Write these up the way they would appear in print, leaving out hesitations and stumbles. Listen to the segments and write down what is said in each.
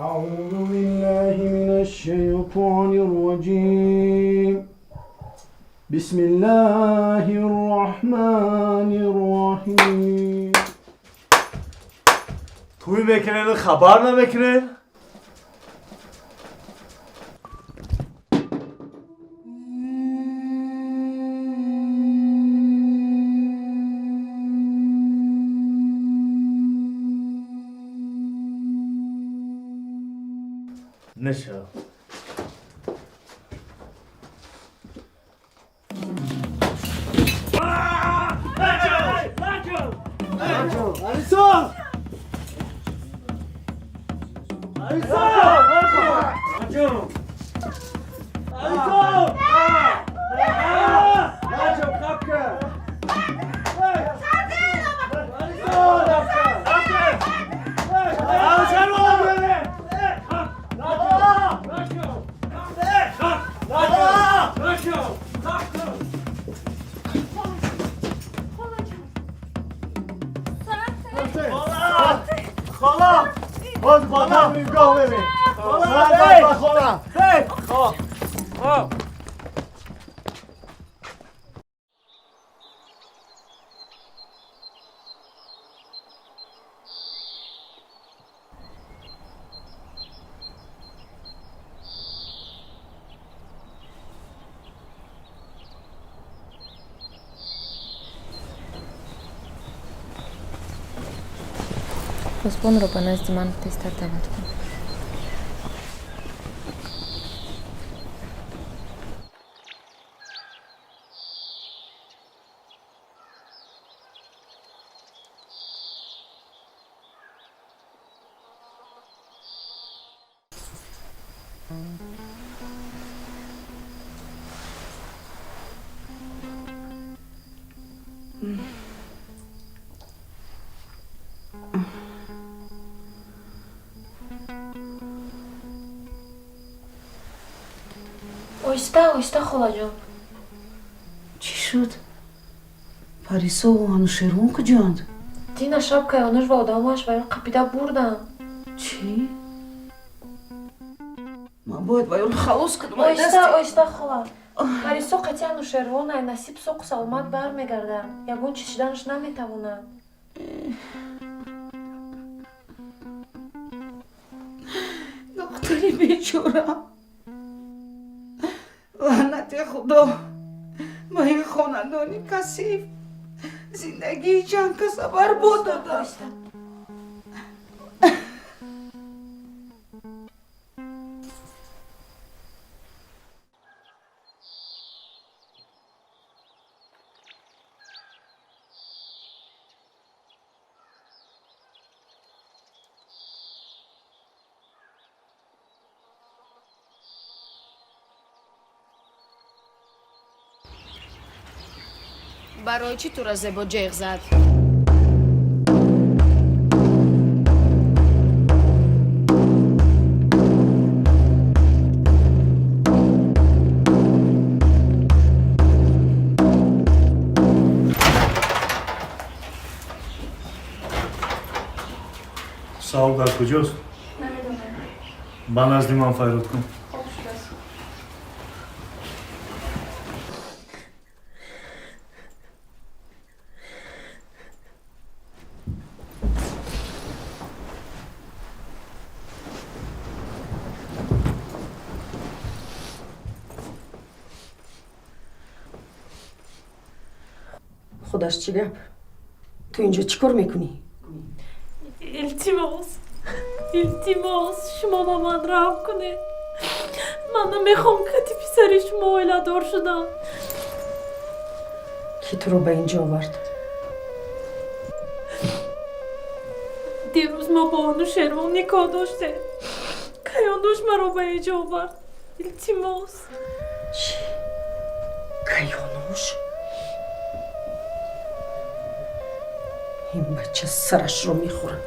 أعوذ بالله من الشيطان الرجيم. بسم الله الرحمن الرحيم. Тӯй мекунед, хабар намекунед? Неша. Алисон! Алисон! Алисон! Хола! Боз ба тафриҳгоҳ мерем. Хола! Хола! Хола! Посбонро ба назди ман тезтар даъват кун. Оҳиста, оҳиста, холаҷон. Чӣ шуд? Парисову Анушервон куҷоанд? Дина шаб Кайонуш ва одамоаш вайро қапида бурданд. Чӣ? Ман бояд вайро халос кунам. Оҳиста, оҳиста, хола. Парисо қатъи Анушервон ай насиб соқу саломат бармегардад. Ягон чиз шиданаш наметавонад. Духтари бечора. Лаънати Худо ба ин хонадони касиф, зиндагии чанд каса барбод додам. Оҳиста. Барои чӣ тура Зебо ҷеғ зад? Савол дар куҷост? Намедонам. Ба назди ман фарёд кун. Хоб шудааст. Худаш чӣ гап? Ту инҷо чӣ кор мекунӣ? Илтимос, илтимос, шумо ба ман раҳм кунед. Ман намехоҳам кати писари шумо оиладор шудам. Ки туро ба инҷо овард? Дирӯз мо бо Анушервон никоҳ доштем. Каёнуш маро ба инҷо овард. Илтимос. Чӣ? Каёнуш? Ин бача сарашро мехӯрад.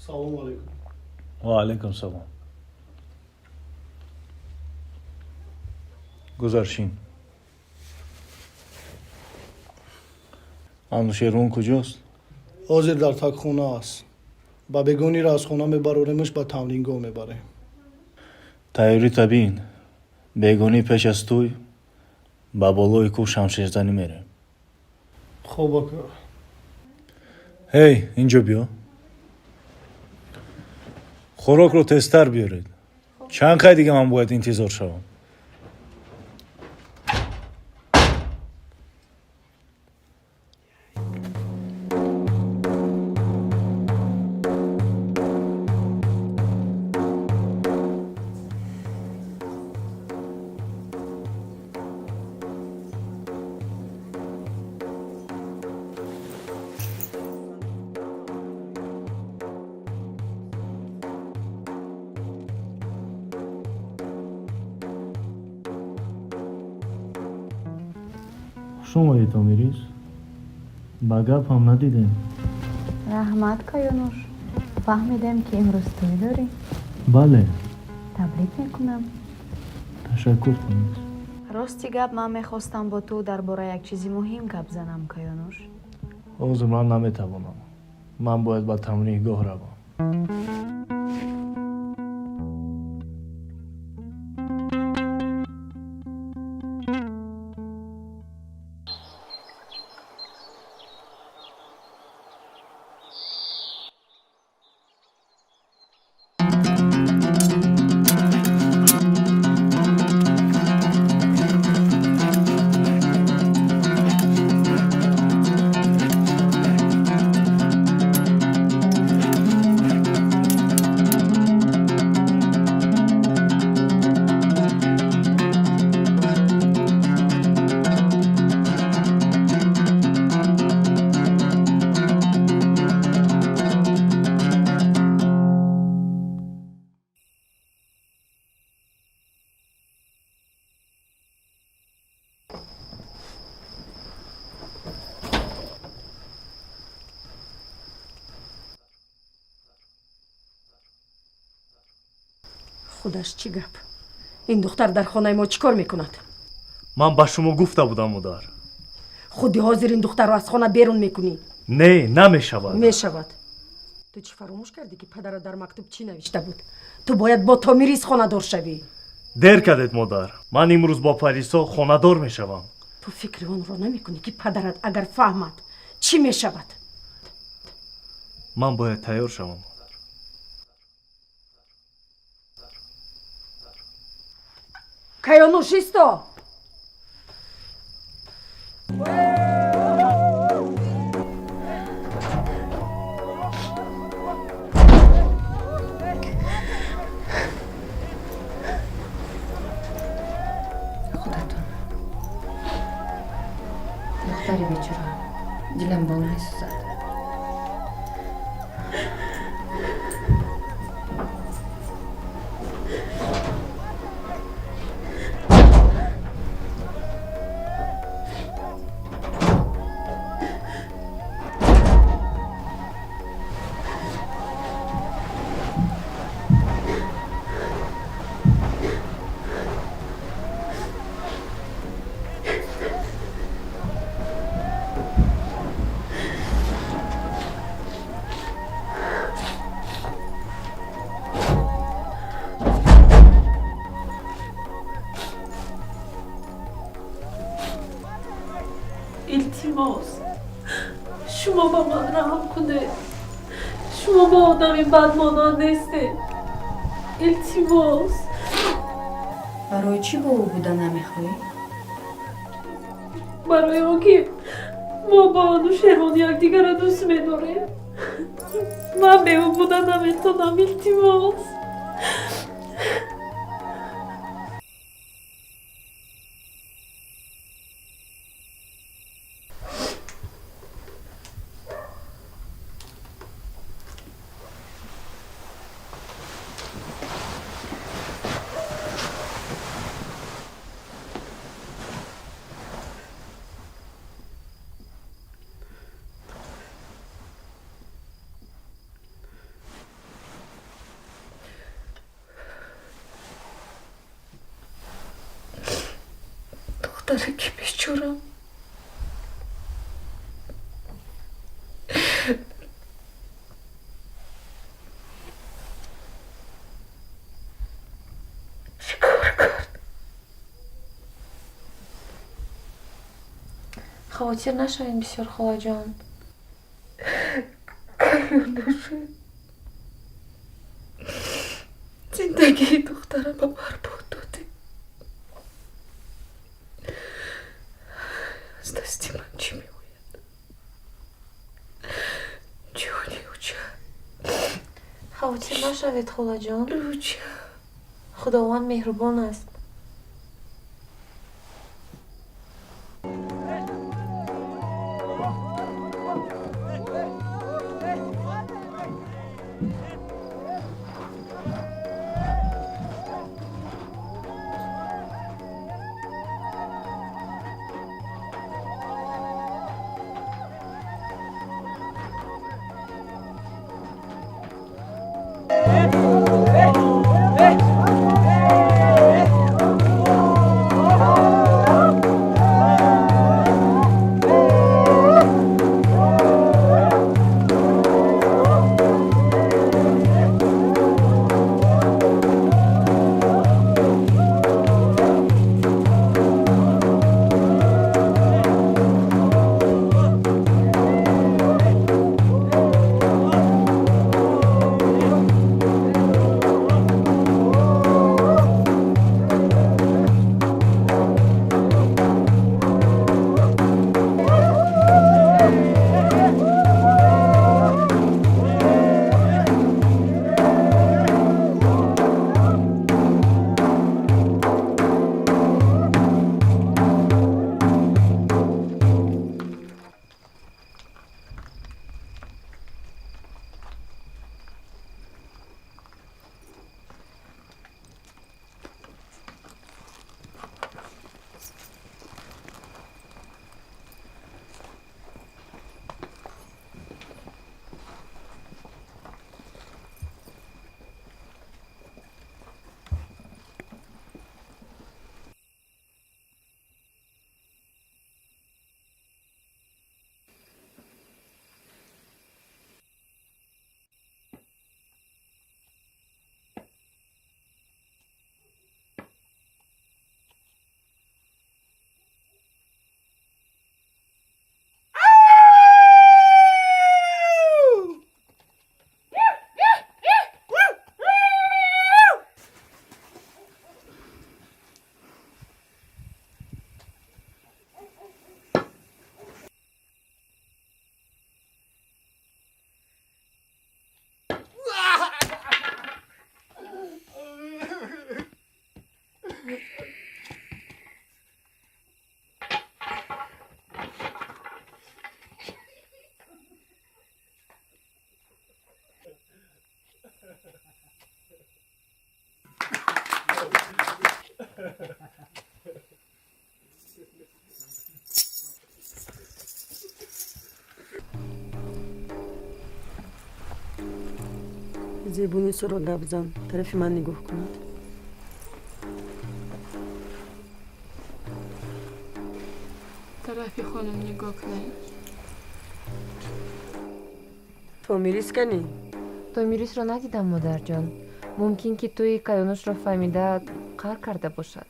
Салому алайкум. Ва алайкум салом. Гузаршин. Анушервон куҷост? Ҳозир дар такхона аст. Ба бегониро аз хона мебароремаш, ба тамрингоҳ мебарем. Тайёрӣ табиин. Бегонӣ пеш аз тӯй ба болои кӯҳ шамшерзанӣ мерем. Хоб, ака. Ҳей, инҷо биё. Хӯрокро тезтар биёред. Чанд қай дига ман бояд интизор шавам? Хуш омадӣ, Томирис. Ба гап ҳам надидем. Раҳмат, Каёнуш. Фаҳмидем, ки имрӯз тӯй дорӣ. Бале. Табрик мекунам. Ташаккур, Томирис. Рости гап, ман мехостам бо ту дар бораи як чизи муҳим гап занам, Каёнуш. Ҳозир ман наметавонам. Ман бояд ба тамрингоҳ равам. Худаш чӣ гап? Ин духтар дар хонаи мо чӣ кор мекунад? Ман ба шумо гуфта будам, модар. Худи ҳозир ин духтарро аз хона берун мекунӣ. Не, намешавад. Мешавад. Ту чӣ, фаромӯш кардӣ, ки падарат дар мактуб чӣ навишта буд? Ту бояд бо Томирис хонадор шавӣ. Дер кардед, модар. Ман имрӯз бо Парисо хонадор мешавам. Ту фикри онро намекунӣ, ки падарат агар фаҳмад, чӣ мешавад? Ман бояд тайёр шавам, модар. Каёнуш, исто! Худатон, духтари бечора, дилам ба ӯ месӯзад. Илтимос, шумо ба ман раҳм кунед. Шумо ба одами бадмонанд нестед. Илтимос. Барои чӣ бо ӯ буда намехоҳӣ? Барои он ки мо бо Анушервон якдигарро дӯст медорем. Ман бе ӯ буда наметонам. Илтимос. Духтараки бечорам. Чикор кард? Хавотир нашавед бисёр, холаҷон. Каёнуши, зиндагии духтарам ба барбод додӣ. Аз дасти ман чӣ меояд, ҷони уча? Хавотир нашавед, холаҷон. Уча. Худованд меҳрубон аст. Зебунисоро гап зан, тарафи ман нигоҳ кунад. Тарафи хонум нигоҳ кунед. Томирис канӣ? Томирисро надидам, модарҷон. Мумкин ки тӯи Каёнушро фаҳмида, қаҳр карда бошад.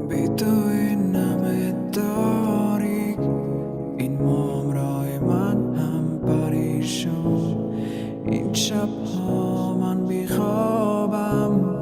Би ту ин нами торик, ин моҳамроҳи ман ҳам парешон. Ин шабҳо ман бихобам.